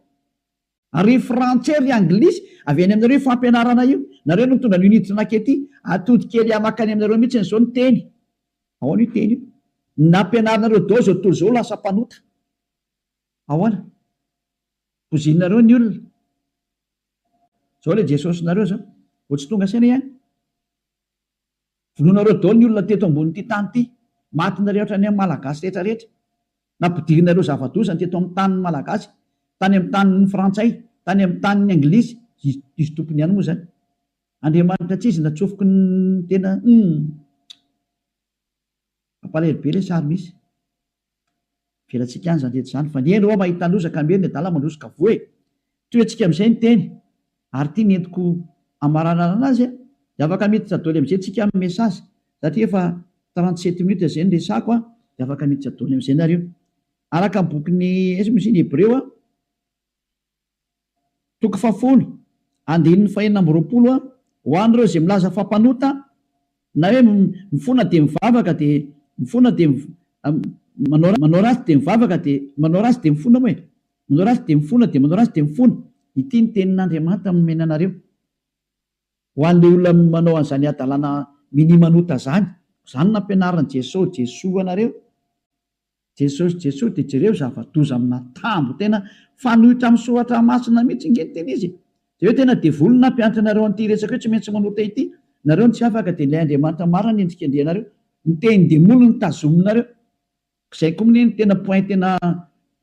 Ry frantsay ry anglisy, avy any aminareo io fampianarana io. Nareo no mitondra an'io niditra nankety. Atody kely makany aminareo mihitsy izao ny teny. Ahoana io teny io? Nampianarinareo daholo izao tontolo izao ho lasa mpanota. Ahoana? Pozinareo ny olona. Izao ilay Jesosinareo izao. Vao tsy tonga saina ihany. Vonoinareo daholo ny olona teto ambonin'ity tany ity. Matinareo hatrany amin'ny Malagasy rehetra rehetra. Nampidirinareo zava-doza ny teto amin'ny tanin'ny Malagasy, tany amin'ny tanin'ny Frantsay, tany amin'ny tanin'ny Anglisy, izy izy tompony ihany moa izany. Andriamanitra tsy izy natsofoky ny tena humm. Mampalahelo be ilay sary misy. Avelantsika any izany rehetra izany fa ny eny ho'a mahita loza ka miery ny adala mandroso ka voa e! Tohiantsika amin'izay ny teny ary ity ny entiko hamaranana anazy a! Dia afaka miditra doly amin'izay tsika amin'ny message satria efa 37 minutes izay ny resako a! Dia afaka miditra doly amin'izay nareo. Araka ny bokin'ny aiza moa izy iny Hebreo a! Toko fahafolo, andininy fahenina amby 20 a, Ho an'ireo izay milaza fa mpanota, na hoe mifona dia mivavaka dia mifona dia manao manao ratsy dia mivavaka dia manao ratsy dia mifona moa e, manao ratsy dia mifona dia manao ratsy dia mifona. Ity ny tenin'Andriamanitra nomena anareo. Ho an'ilay olona manao an'izany hadalana minia manota izany, izany no nampianarin'i Jesoa, Jesoa anareo. Jesosy Jesoa dia jereo zava-doza amina tambo tena fanohitra amin'ny soratra masina mihitsy nge ny tena izy e! Dia hoe tena devoly no nampianatra anareo an'ity resaka hoe tsy maintsy manota ity, nareo no tsy afaka dia ilay Andriamanitra marina no endrikendrehanareo, ny tenin-demoly no tazominareo. Izay koa anie no tena point tena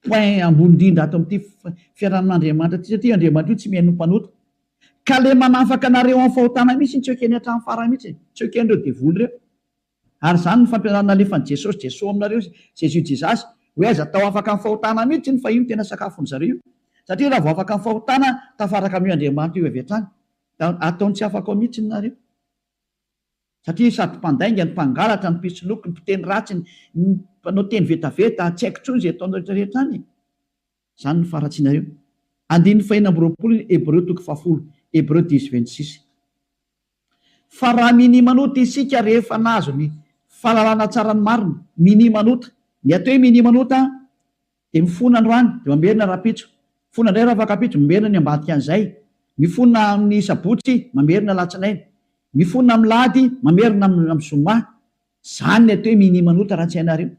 point ambony indrindra ato amin'ity fiarahamin'Andriamanitra ity satria Andriamanitra io tsy mihaino ny mpanota. Ka le manafaka anareo amin'ny fahotana mihitsy no tsy ekeny hatramin'ny farany mihitsy e! Tsy eken'ireo devoly ireo. Ary izany no fampianarana alefan'i Jesosy, Jesoa aminareo, Jésus Jesus, hoe aza atao afaka amin'ny fahotana mihitsy iny fa io no tena sakafon'ny zareo io. Satria raha vao afaka amin'ny fahotana, tafaraka amin'io Andriamanitra io avy hatrany. Da ataony tsy afaka ao mihitsy nareo. Satria sady mpandainga, ny mpangalatra, ny mpisoloky, ny mpiteny ratsy, ny mpanao teny vetaveta, tsy haiko intsony izay ataonareo rehetra rehetra any e. Izany no faharatsianareo. Andininy fahenina amby 20 Hebreo toko fahafolo, Hébreux dix 26. Fa raha minia manota isika rehefa nahazo ny fahalalana tsara ny marina, minia manota. Ny atao hoe minia manota dia mifona androany dia mamerina rahampitso, mifona indray rahafakampitso, mamerina ny ambadika an'izay, mifona amin'ny sabotsy, mamerina alatsinainy, mifona amin'ny lahady, mamerina amin'ny zoma. Izany ny atao hoe minia manota raha tsy hainareo.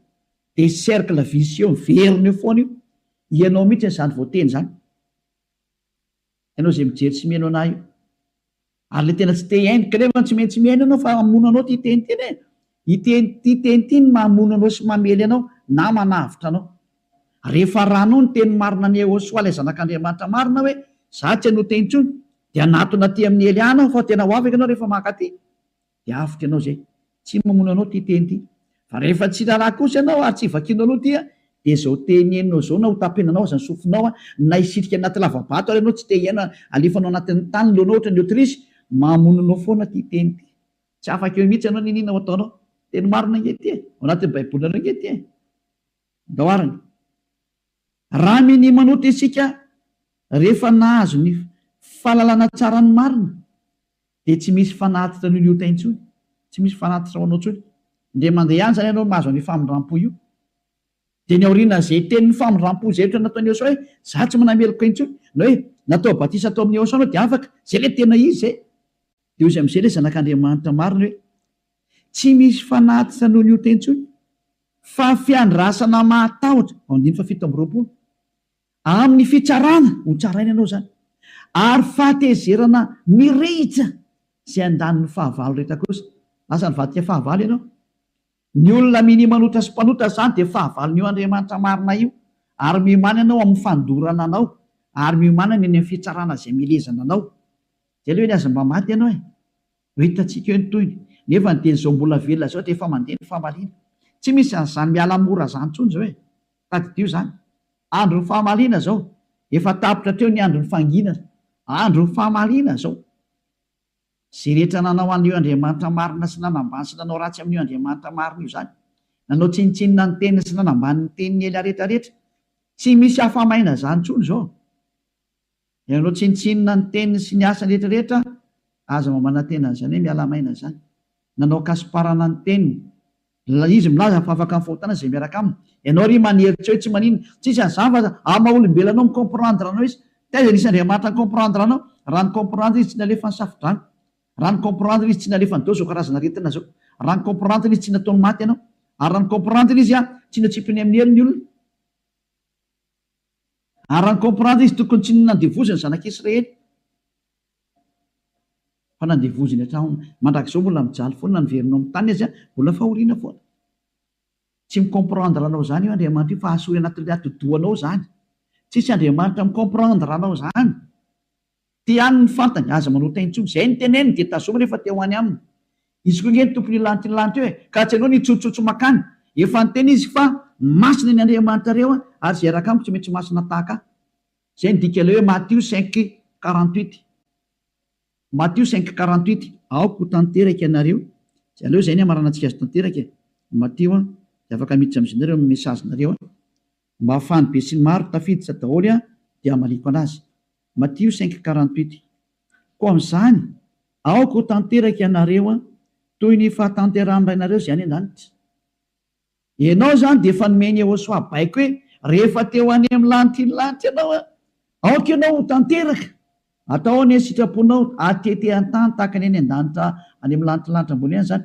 Dia cercle vicieux miverina eo foana io. Ianao mihitsy izany voateny izany. Ianao izay mijery sy mihaino anah io. Ary ilay tena tsy te hihaino, kanefa tsy maintsy mihaino ianao fa hamono anao ity teny ity anie. Ity ity teny ity no mamono anao sy mamely anao na manavotra anao. Rehefa arahanao ny teny marina an'i Yehosua ilay zanak'Andriamanitra marina hoe, za tsy hanota intsony, dia hanatona aty amin'i Eliana aho fa tena ho afaka ianao rehefa mankaty. Dia avotra ianao izay. Tsy mamono anao ity teny ity. Fa rehefa tsy raharaha kosa ianao ary tsy vakianao aloha ity dia izao teny henonao izao na ho tapenanao aza ny sofinao na hisitrika anaty lava-bato ary ianao tsy te hihaino alefanao anatin'ny tany ny lohanao ohatran'ny autruche, mamono anao foana ity teny ity. Tsy afaka eo mihitsy ianao n'inona ho ataonao. Teny marina ange ity e. Ao anatin'ny baibolinareo ange ity e. Ndao arany. Raha minia manota isika rehefa nahazo ny fahalalana tsara ny marina dia tsy misy fanatitra noho ny ota intsony, tsy misy fanatitra ho anao intsony. Indray mandeha ihany izany ianao mahazo an'io famindrampo io. Dia ny aorianan'izay tenin'ny famindrampo izay ohatra nataon'i Yehosua hoe, za tsy manameloka intsony, na hoe natao batisa tao amin'i Yehosua anao dia afaka, izay ilay tena izy izay. Dia hoy izy amin'izay ilay zanak'Andriamanitra marina hoe, tsy misy fanatitra noho ny ota intsony, fa fiandrasana mahatahotra, ao andininy faha 27. Amin'ny fitsarana, ho tsaraina ianao izany, ary fahatezerana mirehitra izay handany ny fahavalo rehetra kosa. Lasa nivadika fahavalo ianao. Ny olona minia manota sy mpanota izany dia fahavalon'io Andriamanitra marina io, ary miomàna ianao amin'ny fandorana anao, ary miomàna ny any amin'ny fitsarana izay milezana anao. Izay aloha eny aza mba maty ianao e! Ho hitantsika eo ny tohiny. Nefa ny dia izao mbola velona izao dia efa mandeha ny famaliana. Tsy misy an'izany miala mora izany intsony izao e! Tadidio izany. Andron'ny fahamaliana izao. Efa tapitra hatreo ny andron'ny fanginana. Andron'ny fahamaliana izao. Izay rehetra nanao an'io Andriamanitra marina sy nanambany sy nanao ratsy amin'io Andriamanitra marina io izany. Nanao tsinontsinona ny teniny sy nanambany ny tenin'i Elia rehetra rehetra. Tsy misy afa-maina izany intsony izao. Ianareo tsinontsinona ny teniny sy ny asany rehetra rehetra, aza mba manantena an'izany hoe miala maina izany. Nanao ankasomparana ny teniny. Izy milaza fa afaka amin'ny fahotana izay miaraka aminy. Ianao ry manery tsy hoe tsy maninona. Tsisy an'izany fa amin'ny maha olombelona anao mi-comprendre anao izy. Taiza nisy Andriamanitra ni-comprendre anao? Raha ni-comprendre izy tsy nalefa ny safo-drano. Raha ni-comprendre izy tsy nalefany daholo izao karazana aretina izao. Raha ni-comprendre izy tsy nataony maty ianao. Ary raha ni-comprendre izy tsy natsipiny amin'ny helo ny olona. Ary raha ni-comprendre izy tokony tsy nandevoziny ny zanak'Israely fa nandevoziny hatramin'ny mandrakizao mbola mijaly foana na niverina ao amin'ny tany aza mbola fahoriana foana. Tsy mi-comprendre anao izany io Andriamanitra io fa asory anatin'ilay atidohanao izany. Tsisy Andriamanitra mi-comprendre anao izany. Ty ihany ny fantany, aza manota intsony. Izay ny teneniny dia tazomy rehefa te ho any aminy. Izy koa ange ny tompon'io lanitra io lanitra io e! Ka tsy ianao no hitsotsotsotso makany. Efa niteny izy fa masina ny Andriamanitrareo ary izay hiaraka amiko tsy maintsy masina tahaka ahy. Izay ny dikan'ilay hoe Matio cinq 48. Matio cinq 48, Aoka ho tanteraka ianareo. Izay aleo izay ny hamaranantsika azy tanteraka e! Matio an, dia afaka miditra amin'izay nareo amin'ny message-nareo an. Mba ahafahan'ny besinimaro tafiditra daholo an dia hamaliako anazy. Matio cinq 48, Koa amin'izany, aoka ho tanteraka ianareo toy ny fahatanterahan'ny Rainareo izay any an-danitra. Ianao izany dia efa nomen'i Yehosua baiko hoe, rehefa te ho any amin'ny lanitry ny lanitra ianao, aoka ianao ho tanteraka. Atao anie ny sitraponao, atete an-tany tahaka ny any an-danitra any amin'ny lanitry ny lanitra ambony any izany.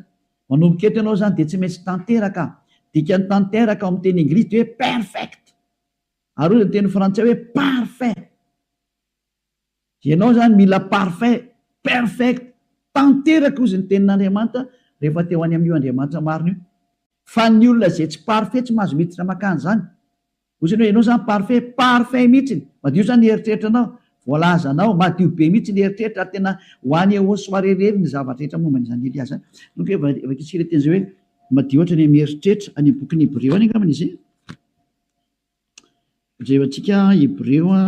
Manomboka eto ianao izany dia tsy maintsy tanteraka. Dikan'ny tanteraka ao amin'ny teny anglisy dia hoe perfect. Ary hoy ny teny frantsay hoe parfait. Ianao izany mila parfait, perfect, tanteraka hozy ny tenin'Andriamanitra rehefa te ho any amin'io Andriamanitra marina io. Fa ny olona izay tsy parfait tsy mahazo miditra mankany izany. Hozy ianao, ianao izany parfait, parfait mihitsiny, madio izany ny eritreritranao, voalazanao, madio be mihitsy ny eritreritra ary tena ho any au soirée irery ny zavatra rehetra momba an'izany Elia izany. Donc vakintsika ilay teny izay hoe madio ohatra ny mieritreritra, any amin'ny bokin'ny Hebreo any angambany izy e. Jerentsika Hebreo a.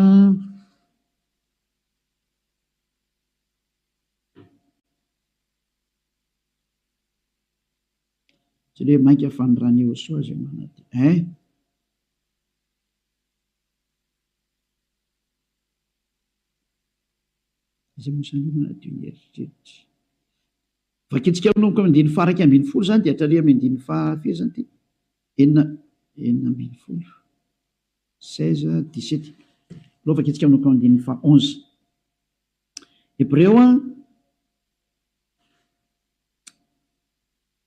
Tsy hoe mainka fa ny ran'i Yehosua izay manadio. Hein? Iza moa izany manadio ny eritreritra? Vakintsika manomboka amin'ny andininy faha 11 izany dia hatrany amin'ny andininy faha firy izany ity? Enina, 16, 16, 17. Aleo vakintsika manomboka amin'ny andininy faha 11. Hebreo a,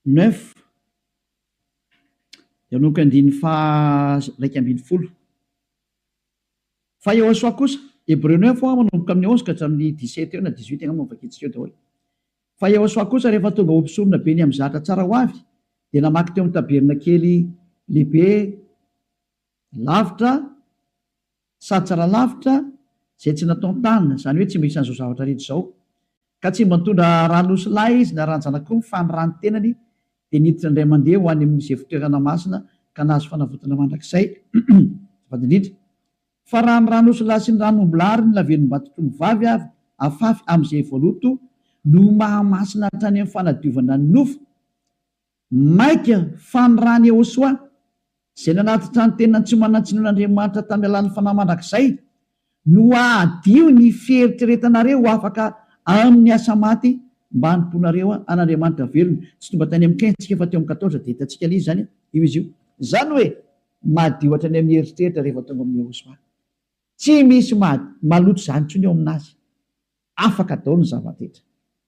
neuf, dia manomboka andininy faha 11. Fa Yehosua kosa, Hebreo neuf a, manomboka amin'ny 11 ka hatramin'ny 17 eo na 18 angamba no vakintsika eo daholo. Fa Yehosua kosa rehefa tonga ho mpisorona be ny amin'ny zatra tsara ho avy, dia namaky teo amin'ny tabernakely lehibe lavitra sady tsara lavitra izay tsy nataon-tanana, izany hoe tsy mba isan'izao zavatra rehetra izao. Ka tsy mba nitondra ran'osilahy izy na ran-janak'omby fa ny ran'ny tenany dia niditra indray mandeha ho any amin'izay fitoerana masina ka nahazo fanavotana mandrakizay. Azafady indrindra. Fa raha ny ran'osilahy sy ny ran'ombilahy ary ny lavenom-batotr'ombivavy avy afafy amin'izay voaloto no mahamasina hatrany amin'ny fanadiovana ny nofo, Mainka fa ny ran'i Yehosua, izay nanatitra ny tenany tsy manan-tsinoan'Andriamanitra tamin'ny alalan'ny Fanahy mandrakizay, no hahadio ny fieritreretanareo ho afaka amin'ny asa maty mba hanompoanareo an'Andriamanitra velona. Tsy tonga tany amin'ny quinze tsika fa teo amin'ny quatorze dia hitantsika ilay izy izany, io izy io. Izany hoe madio hatrany amin'ny eritreritra rehefa tonga amin'i Yehosua. Tsy misy maloto izany intsony eo aminazy. Afaka daholo ny zava-drehetra.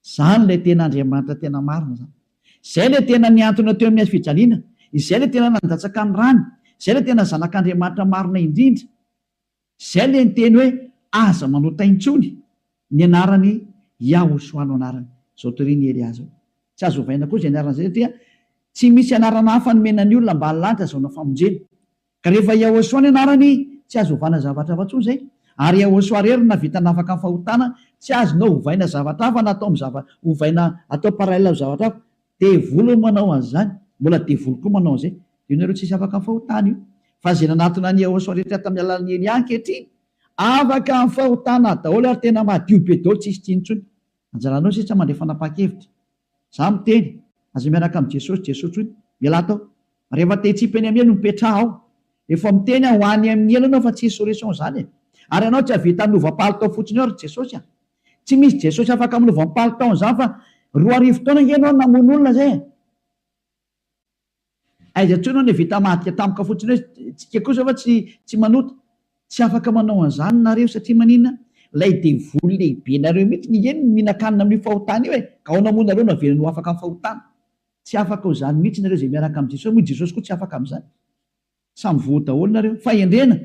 Izany ilay tena Andriamanitra tena marina izany. Izay ilay tena nihantona teo amin'ny hazo fijaliana. Izay ilay tena nandatsaka ny rany. Izay ilay tena Zanak'Andriamanitra marina indrindra. Izay ilay niteny hoe aza manota intsony. Ny anarany Yahoshua no anarany. Izao torian'i Elia izao. Tsy azo ovaina koa izay anarana izay satria tsy misy anarana hafa nomena ny olona ambany lanitra azahoana famonjena. Ka rehefa Yahoshua ny anarany, tsy azo ovana zavatra hafa intsony izay. Ary Yahoshua irery no nahavita nafaka ny fahotana, tsy azonao ovaina zavatra hafa na atao amin'ny zava, ovaina atao parallèle amin'ny zavatra hafa. Devoly no manao an'izany, mbola devoly koa manao an'izay. Io nareo tsisy afaka amin'ny fahotana io. Fa izay nanatona an'i Yahoshua rehetra tamin'ny alalan'i Elia ankehitriny, afaka amin'ny fahotana daholo ary tena madio be daholo tsisy tsiny intsony. Anjaranao sisa mandray fanapahan-kevitra. Za miteny, aza miaraka amin'i Jesosy Jesosy tsony, mialà tao. Rehefa te hitsipy eny amin'ny helo mipetraha ao. Efa miteny aho ho any amin'ny helo ianao fa tsisy solution zany e. Ary ianao tsy hahavita hanova palitao fotsiny eo ry Jesosy a. Tsy misy Jesosy afaka manova ny palitaony zany fa 2000 taona ange ianao namono olona zay e. Aiza intsony hono vita madika tampoka fotsiny hoe tsika kosa fa tsy tsy manota. Tsy afaka manao an'izany nareo satria maninona? Ilay devoly lehibe nareo mihitsy nge no mihinan-kanina amin'io fahotana io e! Ka ahoana moa nareo no avelany ho afaka amin'ny fahotana? Tsy afaka ho izany mihitsy nareo izay miaraka amin'i Jesosy, moa i Jesosy koa tsy afaka amin'izany. Samy voa daholo nareo. Fahendrena,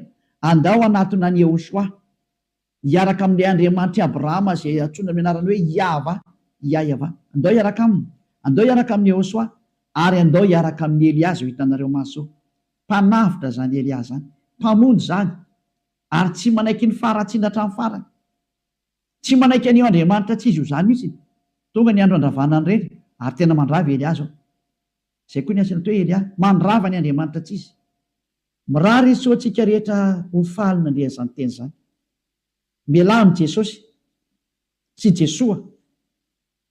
andao hanatona an'i Yehoshuah. Hiaraka amin'ilay Andriamanitr'i Abrahama izay antsoina amin'ny anarany hoe Iahvah, Iaiavah. Andao hiaraka aminy. Andao hiaraka amin'i Yehosua. Ary andao hiaraka amin'i Elia izao hitanareo maso izao. Mpanavotra izany Elia izany. Mpamonjy izany. Ary tsy manaiky ny faharatsiana hatramin'ny farany. Tsy manaiky an'io Andriamanitra tsy izy io izany mihitsy. Tonga ny andro handravana an'ireny, ary tena mandrava i Elia izao. Izay koa ny asany atao hoe Elia. Mandrava ny Andriamanitra tsy izy. Mirary soa antsika rehetra ho faly nandre an'izany teny izany. Mialà amin'i Jesosy sy Jesoa.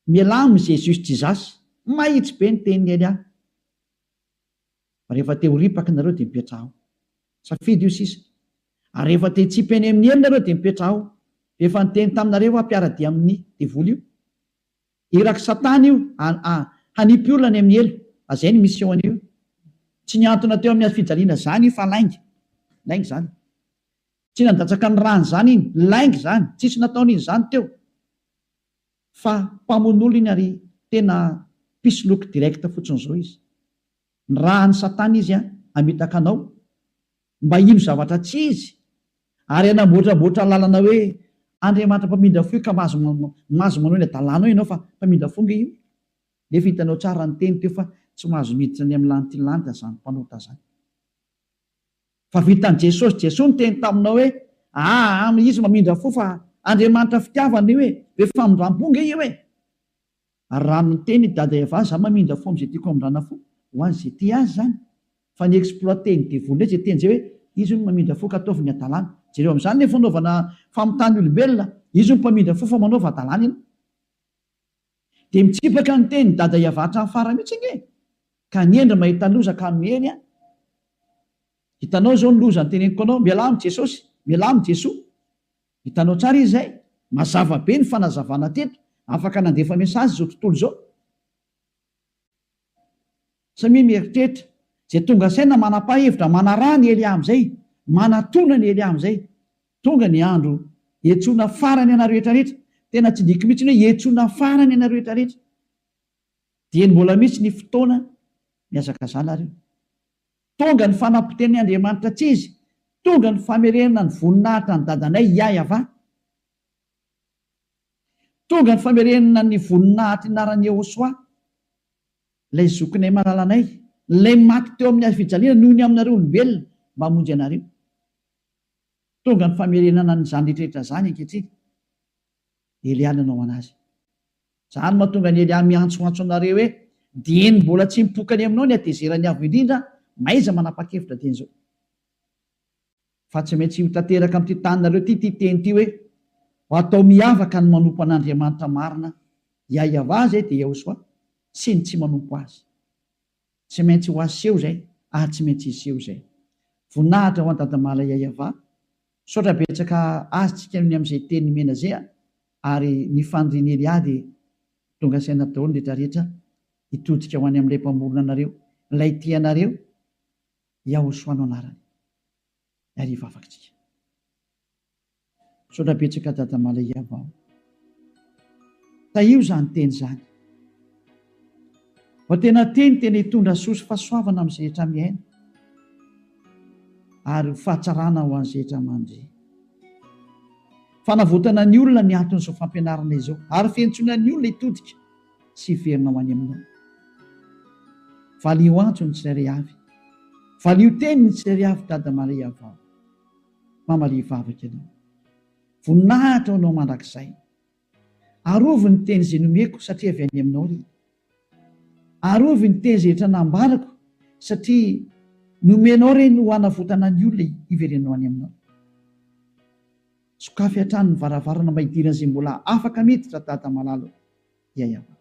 Mialà amin'i Jesus Jesus. Mahitsy be ny tenin'i Elia. Fa rehefa te ho ripaka nareo dia mipetraha ao. Safidy io sisa. Ary rehefa te hitsipy any amin'ny helo nareo dia mipetraha ao. Efa niteny taminareo aho mpiara-dia amin'ny devoly io. Irak'i satana io hanipy olona any amin'ny helo. Fa zay ny mission an'io. Tsy nihantona teo amin'ny hazofijaliana zany io fa lainga. Lainga zany. Tsy nandatsaka ny rany zany iny. Lainga zany. Tsisy nataony iny zany teo. Fa mpamono olona iny ary tena mpisoloky direct fotsiny zao izy. Nirahan'i satana izy hamitaka anao mba hino zavatra tsy izy ary hanamboatramboatra lalana hoe Andriamanitra mpamindra fo io ka mahazo mahazo manao ny adalanao ianao fa mpamindra fo nge io. Nefa hitanao tsara ny teny teo fa tsy mahazo miditra any amin'ny lanity lanitra zany mpanota zany. Fa vitan'i Jesosy Jesoa niteny taminao hoe aa izy mamindra fo fa Andriamanitra fitiavana io e, be famindrampo nge io e. Ary raha miteny i Dada Eva za mamindra fo amzay tiako hamindrana fo, ho azy zay tia azy zany. Fa ny exploiter ny devoly ndray zay teny zay hoe izy hono mamindra fo ka ataovy ny hadalana. Jereo amzany le fanaovana famitahana olombelona, izy hono mpamindra fo fa manaova hadalana ianao. Dia mitsipaka ny teny Dada Eva hatramin'ny farany mihitsy ange e! Ka ny hendry mahita loza ka miheny an! Hitanao izao ny loza noteneniko anao, mialà amin'i Jesosy, mialà amin'i Jesoa. Hitanao tsara izy izay? Mazava be ny fanazavana teto, afaka nandefa message izao tontolo izao. Samia mieritreritra, izay tonga saina manapà hevitra, manaraha an'i Elia amin'izay, manatona an'i Elia amin'izay. Tonga ny andro hiantsoana farany anareo rehetra rehetra, tena tsindriako mihitsy ny hoe hiantsoana farany anareo rehetra rehetra. Dieny mbola misy ny fotoana, mihazakazaha nareo. Tonga ny fanapotehan'ny Andriamanitra tsy izy, tonga ny famerenana ny voninahitra an'i dadanay Yahyav. Tonga ny famerenana ny voninahitry anaran'i Yehosua, ilay zokinay malalanay, ilay maty teo amin'ny hazofijaliana noho ny aminareo olombelona mba hamonjy anareo. Tonga ny famerenana an'izany rehetrarehetra izany ankehitriny. Elia nanao anazy. Izany mahatonga an'i Elia miantsoantso anareo hoe, Dieny mbola tsy mipoka any aminao ny hatezeran'ny Avo Indrindra, mahaiza manapa-kevitra dieny izao. Fa tsy maintsy ho tanteraka amin'ity taninareo ity ity teny ity hoe, Ho atao miavaka ny manompo an'Andriamanitra marina, Yahyav izay dia Yahosoa, sy ny tsy manompo Azy. Tsy maintsy ho aseho izay ary tsy maintsy hiseho izay. Voninahitra ho an'i Dadamala Yayava. Misaotra betsaka azy tsika ny amin'izay teny nomena zay a! Ary ny fanirian'i Elia dia tonga saina daholo ny rehetra rehetra hitodika ho any amin'ilay mpamorona anareo, ilay tia anareo, Yahoshua no anarany. Ary hivavaka tsika. Misaotra betsaka Dada Malaiava o. Tahio izany teny izany. Fa tena teny tena hitondra soa sy fahasoavana amin'izay rehetra miaina ary ho fahatsarana ho an'izay rehetra mandre. Fanavotana ny olona ny anton'izao fampianarana izao ary fiantsoana ny olona hitodika sy hiverina ho any aminao. Valio antso ny tsirairay avy. Valio teny ny tsirairay avy Dada Malaiava o. Mamalia vavaka ianao. Voninahitra ho anao mandrakizay. Arovy ny teny izay nomeko satria avy any aminao ry. Arovy ny teny izay rehetra nambarako satria nomenao ireny ho hanavotana ny olona hiverenao any aminao. Sokafy hatrany ny varavarana mba hidiran'izay mbola afaka miditra Dada malala o. Yayava.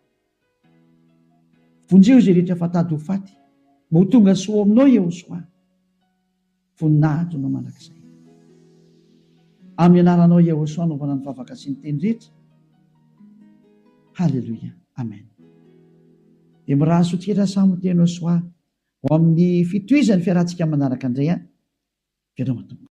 Vonjeo izay rehetra fa tady ho faty mba ho tonga soa ao aminao Yehosoa. Voninahitra anao mandrakizay. Amin'ny anaranao Yehosua anaovana ny vavaka sy ny teny rehetra. Haleloia. Amen. Dia mirary soa tsika samy ho teny Yehosua ho amin'ny fitohizan'ny fiarahantsika manaraka indray an. Veloma tompoko.